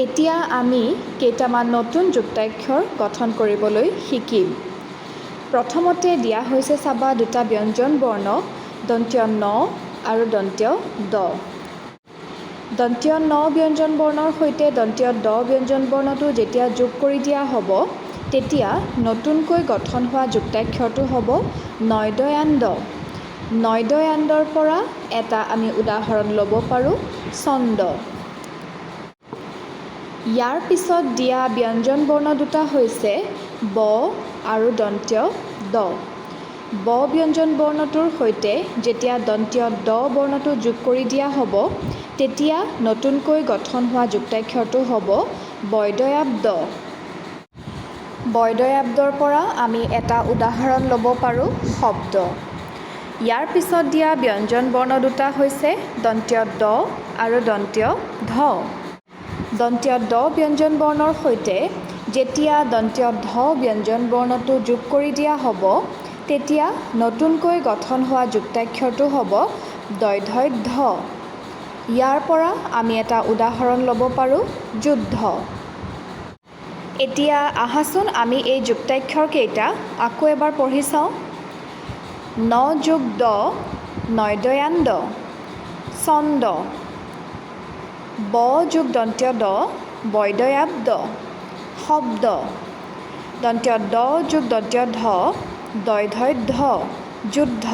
এতিয়া আমি কেইটামান নতুন যুক্তাক্ষৰ গঠন কৰিবলৈ শিকিম। প্ৰথমতে দিয়া হৈছে চাবা দুটা ব্যঞ্জন বৰ্ণ, দন্ত্য ন আৰু দন্ত্য দ। দন্ত্য ন ব্যঞ্জন বৰ্ণৰ সৈতে দন্ত্য দ ব্যঞ্জন বৰ্ণটো যেতিয়া যোগ কৰি দিয়া হ'ব, তেতিয়া নতুনকৈ গঠন হোৱা যুক্তাক্ষৰটো হ'ব নয়দয়ান্দ। নয়দয়ান্দৰ পৰা এটা আমি উদাহৰণ ল'ব পাৰোঁ, ছন্দ। ইয়াৰ পিছত দিয়া ব্যঞ্জন বৰ্ণ দুটা হৈছে ব আৰু দন্ত্য দ। ব ব্যঞ্জন বৰ্ণটোৰ সৈতে যেতিয়া দন্ত্য দ বৰ্ণটো যোগ কৰি দিয়া হ'ব, তেতিয়া নতুনকৈ গঠন হোৱা যুক্তাক্ষৰটো হ'ব বয়দয়াব্দ। বয়দয়াব্দৰ পৰা আমি এটা উদাহৰণ ল'ব পাৰোঁ, শব্দ। ইয়াৰ পিছত দিয়া ব্যঞ্জন বৰ্ণ দুটা হৈছে দন্ত্য দ আৰু দন্ত্য ধ। দন্ত্য দ ব্যঞ্জন বৰ্ণৰ সৈতে যেতিয়া দন্ত্য ধ ব্যঞ্জন বৰ্ণটো যোগ কৰি দিয়া হ'ব, তেতিয়া নতুনকৈ গঠন হোৱা যুক্তাক্ষৰটো হ'ব দৈধৈধ। ইয়াৰ পৰা আমি এটা উদাহৰণ ল'ব পাৰোঁ, যুদ্ধ। এতিয়া আহাচোন আমি এই যুক্তাক্ষৰকেইটা আকৌ এবাৰ পঢ়ি চাওঁ। ন যোগ দ নয়দয়ান্দ, ছন্দ। ব যোগ দন্ত্য দ বয়দয়াব্দ, শব্দ। দন্ত্য দ যোগ দন্ত্য ধ দৈধৈধ, যুদ্ধ।